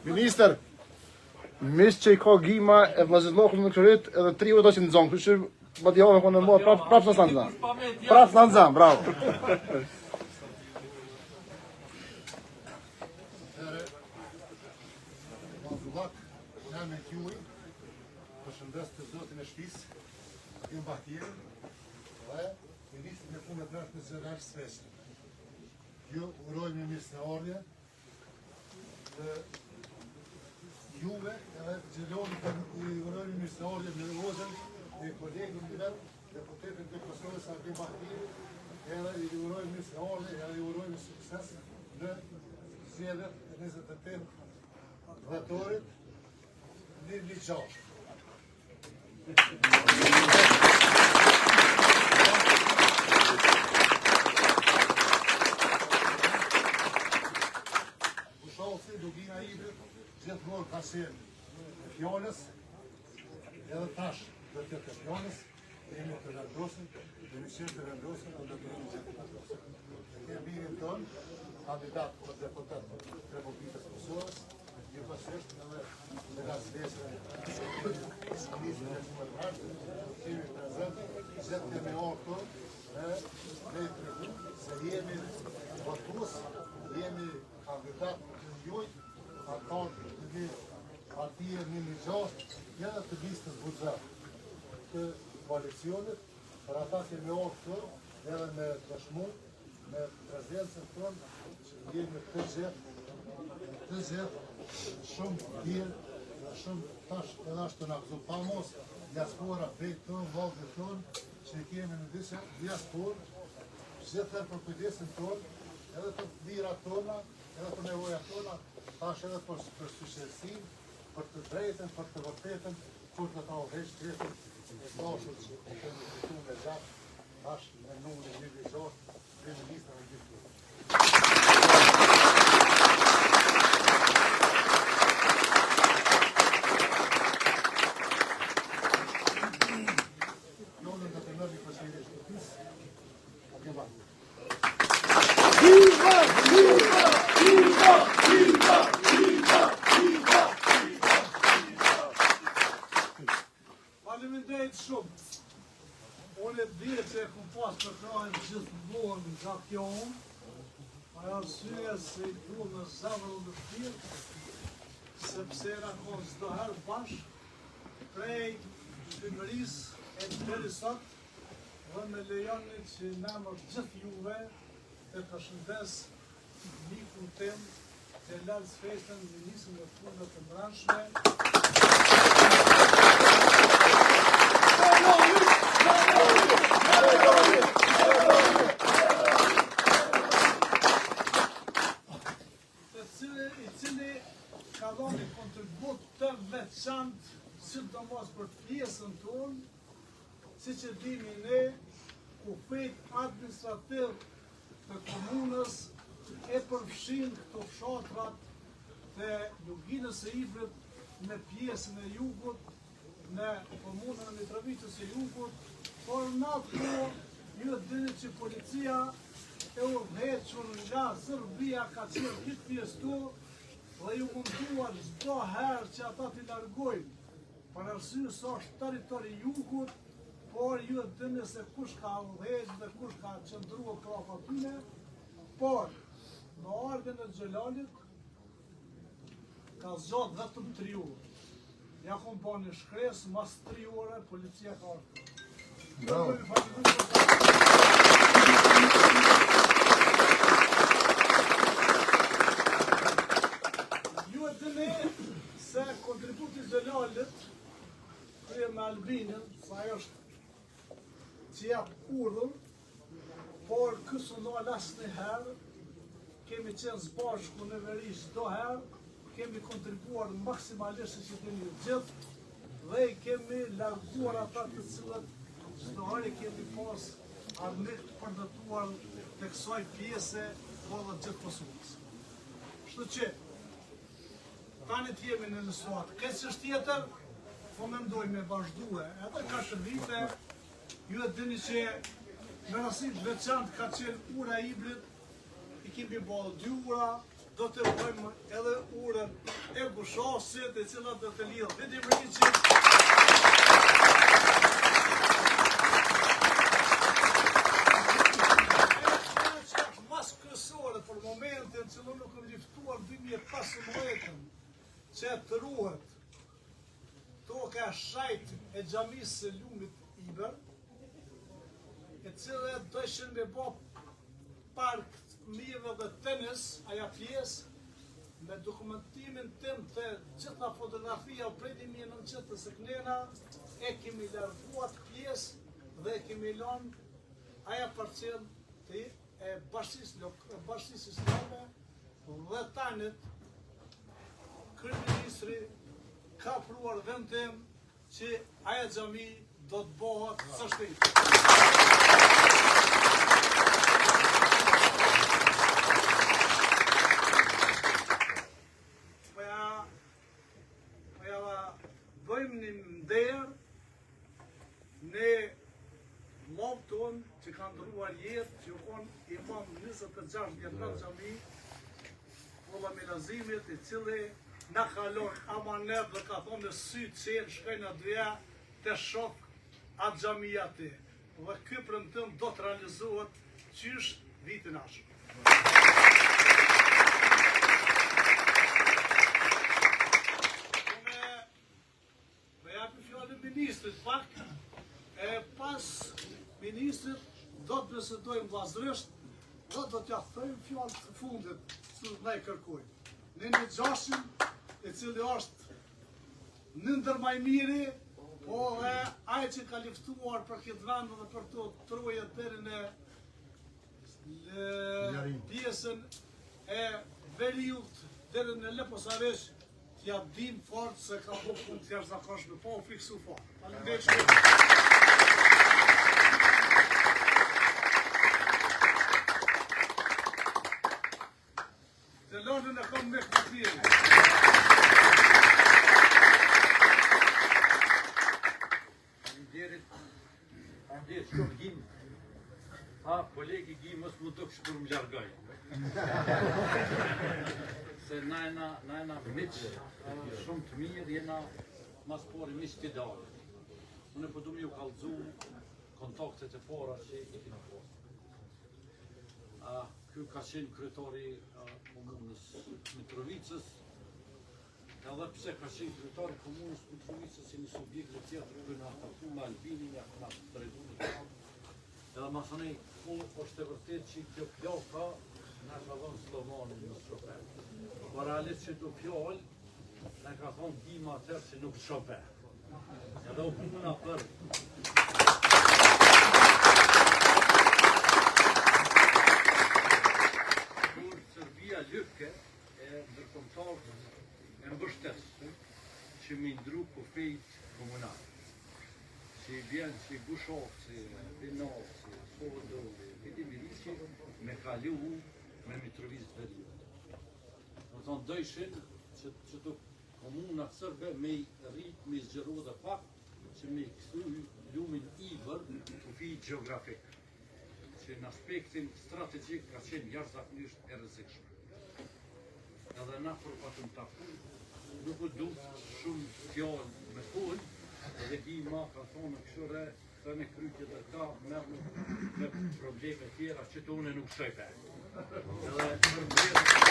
Ministër, miq që i ka Gima e vllazëllokun në kryet edhe tri vota që nxon, kështu që ma djave konë më prap prap sa nxan. Prap sa nxan, bravo. Në emër të juaj, përshëndes të zotin e shtëpisë, Agim Bahtiri, dhe ministrin e Punëve të Brendshme Xhelal Sveçla. Ju urojmë mirëseardhje dhe juve edhe Xhelalin i urojmë mirëseardhje në Rozën e kolegun i vet, deputetin të Kosovës Agim Bahtiri, edhe i urojmë mirëseardhje edhe i urojmë sukses në zgjedhjet e 28 dhjetorit 2006. Bushallci, Lugina e Ibrit, gjithmonë ka qenë e fjalës, edhe tash do të jetë e fjalës, jemi të vendosur, jemi qenë të vendosur dhe do të jemi gjithë të vendosur. E kemi birin tonë, kandidat për deputet të Republikës së Kosovës, njëkohësisht edhe Xhelal Sveçlën, ministrin e Punëve të Brendshme, kemi prezent, gjithë kemi ardhur këtu dhe ne tregu se jemi votues, jemi kandidat të juaj, anëtar të një partie 116, edhe të listës buxhet të koalicionit, për ata kemi ardhur këtu edhe me dëshmu, me prezencën tonë, që jemi të gjithë, të gjithë, shumë mirë, dhe shumë tash edhe është të na gëzu pa mos, diaspora krejt tonë, vllazët tonë, që i kemi në disa diasporë, gjithherë për kujdesin tonë, edhe për të mirat tona, edhe për nevojat tona, tash edhe për, për syqetësinë, për të drejtën, për të vërtetën, kur do ta udhëheq shtetin e dashur që e kemi fitu me gjak, tash me numrin 106, kryeministra në gjithë. Fjalën do të merr një përshëndetje e shtëpisë. Atë ba. Viva! Viva! Viva! Viva! Viva! Viva! Faleminderit shumë. Unë e di që e kom pas përkrahjen gjithmonë nga kjo unë, për arsye se i du me zemër dhe me shpirt, sepse na konë çdo herë bashkë, prej fëmijërisë e deri sot, dhe më lejoni që në emër të gjithë juve të përshëndes mikun tim, Xhelal Sveçlën, ministrin e Punëve të Brendshme. Të cili, i cili ka dhënë një kontribut të veçantë, sidomos për pjesën tonë, siç e dimi ne, kufijt administrativ të komunës. e përfshin këto fshatrat të Luginës së Ibrit në pjesën e jugut, në komunën e Mitrovicës së Jugut, por në atë kohë ju e dini që policia e udhëhequr nga Serbia ka qenë këtë pjesë tu dhe ju munduar çdo herë që ata t'i largojnë për arsye se është territori i jugut, por ju e dini se kush ka udhëheq dhe kush ka qëndruar prapa tyne, por me ardhjen e Xhelalit ka zgjat vetëm 3 orë. Ja kom pa një shkresë, mas 3 orë, policia ka ardhur. Bravo. Ju e dini se kontributi i Xhelalit, krye me Albinin, sa ajo është që jap urdhër, por ky s'u nal asnjëherë, kemi qenë së bashku në veri çdo herë, kemi kontribuar maksimalisht siç e dini të gjithë, dhe i kemi larguar ata të cilët çdo herë i kemi pas armik të përbetëtuar të kësaj pjese, po dhe gjithë Kosovës. Kështu që, Tani të jemi në një situatë krejtësisht tjetër, po mendojmë me vazhdue edhe 4 vite, ju e dini që me rëndësi të veçantë ka qenë ura e Ibrit, i kemi bo dy ura, do të bëjmë edhe urën e Gushofcit, e cila do të lidhë Vidimriqin. Ma kryesore për momentin që unë kam luftuar 2015-ën që të ruhet toka e shajtë e xhamisë së lumit Ibër, e cila dojshin me bo park të fëmijëve dhe tenis, aja pjesë, me dokumentimin tim të gjitha fotografia prej 1989 e kemi largu atë pjesë dhe e kemi lanë aja parcelë të e bashkësisë bashkësisë islame dhe tanit kryeministri ka pruar vendim që aja xhami do të bëhet së shpejti. Po ja, po ja bëjmë një nder Ne vllaut tonë që ka ndërruar jetë, që u kon imam 26 vjet në xhami, Vëlla Milazimit, i cili na ka lënë amanet dhe ka thonë me sy çelë shkojna dyja të shoh atë xhami aty. Dhe ky premtim do të realizohet qysh vitin e ardhshëm. Po japim fjalën ministrit pak, e pas ministrit do të bisedojmë vllazërisht dhe do t'ja thojmë fjalë të fundit që ne kërkojmë. Në një gjashin, i cili është një ndër ma i miri, po dhe ai që ka luftuar për këtë vend dhe për të trojet deri në pjesën e veriut deri në Leposaviq, T'ja dim fort se ka bo punë të jashtëzakonshme, po u fiksu fort. Faleminderit shumë. Të lënë në këmbë me këtë mirë. Faleminderit. Faleminderit shumë Gim. Ha, kolegi Gim, mos m'u duk sikur më largoj. Se na jena, na jena miq shumë të mirë, jena mas pari miq të idealit. Unë po du me ju kallzu kontaktet e para që i kena pasë. A, ky ka qenë kryetari i komunës Mitrovicës, Edhe pse ka qenë kryetar i komunës Mitrovicës si një subjekt dhe tjetër kena taku me Albinin, ja kena tregu në të Edhe masanej, po është e vërtet që kjo plaka na ka dhënë Sllovani në shofer. Po realisht që do fjalë, na ka thonë Gima atëherë që nuk shofer. Edhe u puna për Kur Serbia lypke, e ndërkombëtarët e mbështetën që me ndru kufijt komunal. Që i bjen që Gushofci, Vinovci, Suhodolli, Vidimiriqi, me kalu Me Mitrovicë të Veriut. Domethonë, dojshin që, që të komunat serbe me i rrit, me i zgjeru dhe pak, që me i kthy lumin Ibër kufi gjeografik, që në aspektin strategjik ka qenë jashtëzakonisht e rrezikshme. Edhe na kur patëm taku, nuk u duft shumë fjalë me fol, edhe Gima ka thonë këshyre, kthene kryt tjetër ka, merrnu me probleme tjera që të une nuk shoj pe. Edhe për mbledhje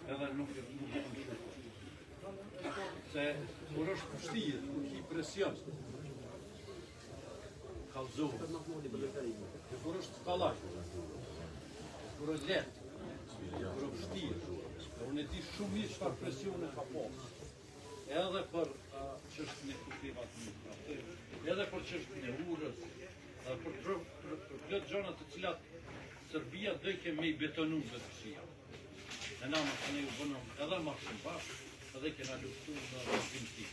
edhe nuk nuk e kam Se kur është vështirë, kur ki presion, kallzohet. E kur është kollaj, kur është lehtë, kur është vështirë, e unë e di shumë mirë çfarë presione ka pas. Edhe për çështjen e kufijve administrativ, edhe për çështjen e urës, edhe për për, për, për plot gjëra të cilat Serbia dojke me i betonu me të këqija. E na më ne u bënëm edhe ma shumë bashkë, edhe kena luftu në vazhdimësi.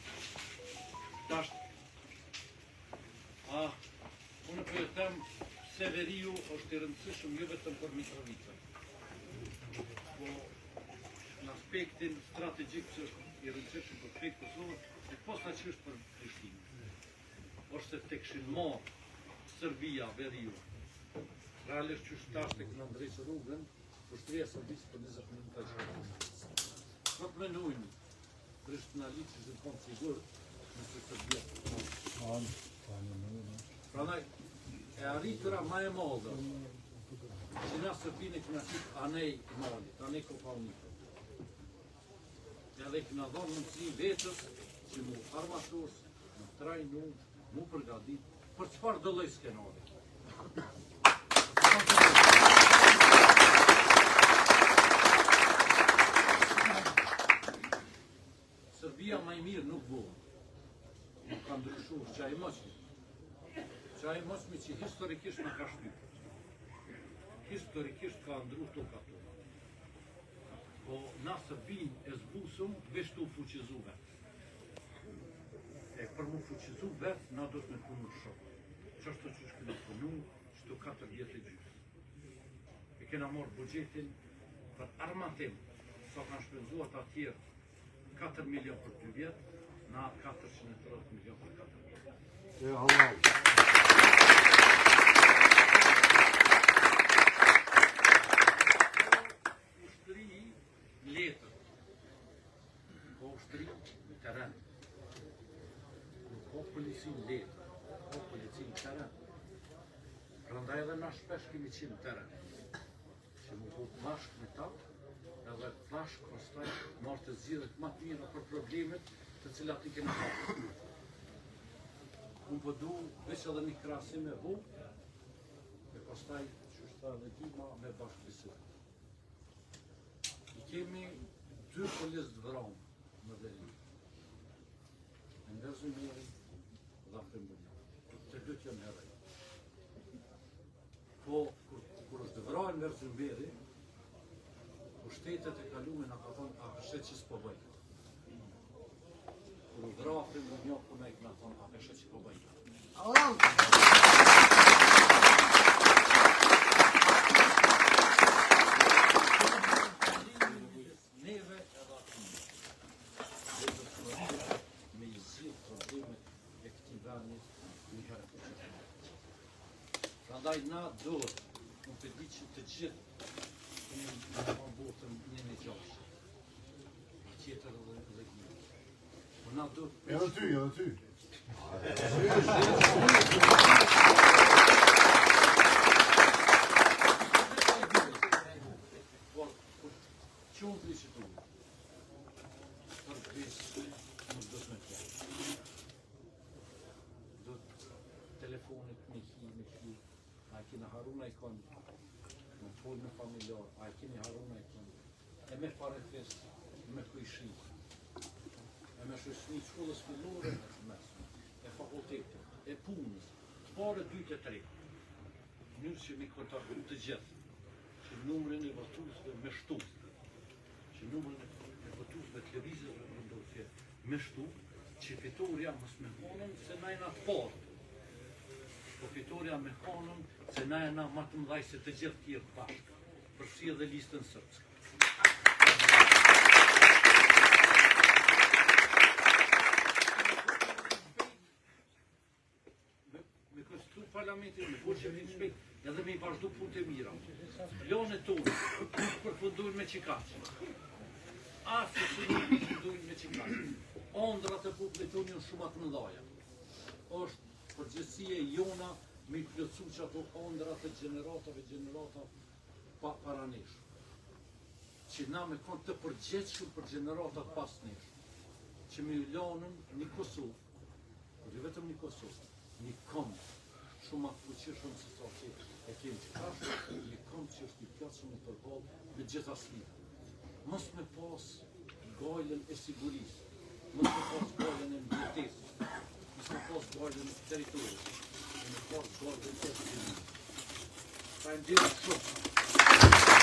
Tash, a, unë po ju them se veriu është i rëndësishëm jo vetëm për Mitrovicën, po në aspektin strategjik që është i rëndësishëm për krejt Kosovën, e posaçërisht për Prishtinën. Është se të kishin marrë Serbia veriu. Realisht qysh tash të kena ndreq rrugën, ushtria e Serbisë për 20 minuta që Po të menojnë, Prishtinali që është konë sigurt, nëse Serbia të konë. Prandaj, e arritura ma e madhe, që na Serbinë e kena qitë anej malit, anej Kopaonikut. Edhe i kena dhonë mundësi vetës që mu armatos, mu trajnu, mu përgadit, për çfarë do lloj skenari. Serbia ma i mirë nuk bëhet. Nuk ka ndryshu, që i moqmi. Që i moqmi që historikisht na ka shtypë. Historikisht ka ndru tokat tona. Po na Serbinë e zbusëm, veç tu fuqizu vetë. E për mu fuqizu vetë, na do të me punu shumë. Qashtu që kena punu, qëto 4 vjetë e gjysë. E kena marrë buxhetin për armatim, sa kanë shpenzuar ata tjerë 4 milion për 2 vjetë, na 430 milion për 4 vjetë. E halal. Ushtri letër. Po ushtri në terren. Nuk ka polici në letër, ka polici në terren. Prandaj edhe na shpesh kemi qenë në terren. Që mu bo bashkë me ta, edhe bashkë pastaj marrë të zgjidhjet më të mira për problemet të cilat i kena pasur. Unë po du veç edhe një krahasim me bo, e pastaj që është tha edhe Gima me bashkëbisedu. I kemi dy policë të vramë në veri. Enver Zymeri dhe Afrim Bunjaku. Të dytë janë heronj. Po, kur, kur është vra Enver Zymeri, pushtetet e kalume na ka thonë, a pe sheh që s'po bëjka. Kur u vra Afrim Bunjaku, na i kena thonë, a pe sheh që po bëjka. Neve edhe atyre. Dhe do të thotë me i zgjidh problemet e këtij vendi një herë për gjithmonë. Prandaj na duhet, unë pe di që të gjithë kemi me thonë botën një në gjashtë. Patjetër edhe edhe Gimi. Po na duhet Edhe ty, edhe ty. Por, kur qundri që tu, për besë nuk do të me fjalë. Do të telefonit me hi, me hi, a e kena harru naj kon, me fol me familjar, a e keni harru naj kon, e me farefis, me kojshi, e me shoqni shkollës fillore e të mesme, e fakultetit, e punës, të parë, dytë e tre. Në mënyrë që mi kontaktu të gjithë, që numrin e votuesve me shtu, që numrin e votuesve të lëvizjes Vetëvendosje me shtu, Që fitorja mos me konën se na jena të parë. Po fitorja me konën se na jena ma të mëdhaj se të gjithë tjerë bashkë. Përfshi edhe listën srpska. Me, me konstitu parlamentin, me bo qeverinë shpejt, edhe me i vazhdu punët e mira. Planet tonë, nuk përfundojnë me qikaq. Asesi nuk përfundojnë me qikaq. Ondrat e popullit tonë janë shumë të mëdhaja. është përgjegjësia jona me i plotësu që ato ondra të gjeneratave, gjenerata pa, para nesh. Që na me konë të përgjegjshëm për gjeneratat pas nesh. Që me ju lanën një Kosovë, Por jo vetëm një Kosovë, një komb shumë ma të fuqishëm se sa që e kemi që tash, një komb që është i pjatshëm me përball me gjitha sfidat. Mos me pas gajlen e sigurisë, mos me pas gajlen e mbijetesës, mos me pas gajlen e territorit, mos me pas gajlen e sigurisë. Faleminderit shumë.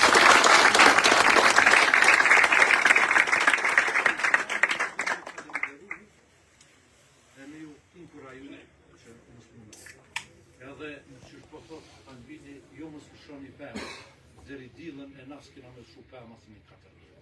E me ju inkuraju që mos më nalë. Edhe në qysh po thot Anvili, jo mos lëshoni pemë, deri dilën e na s'kena me lëshu pemë asë një katër vjetë.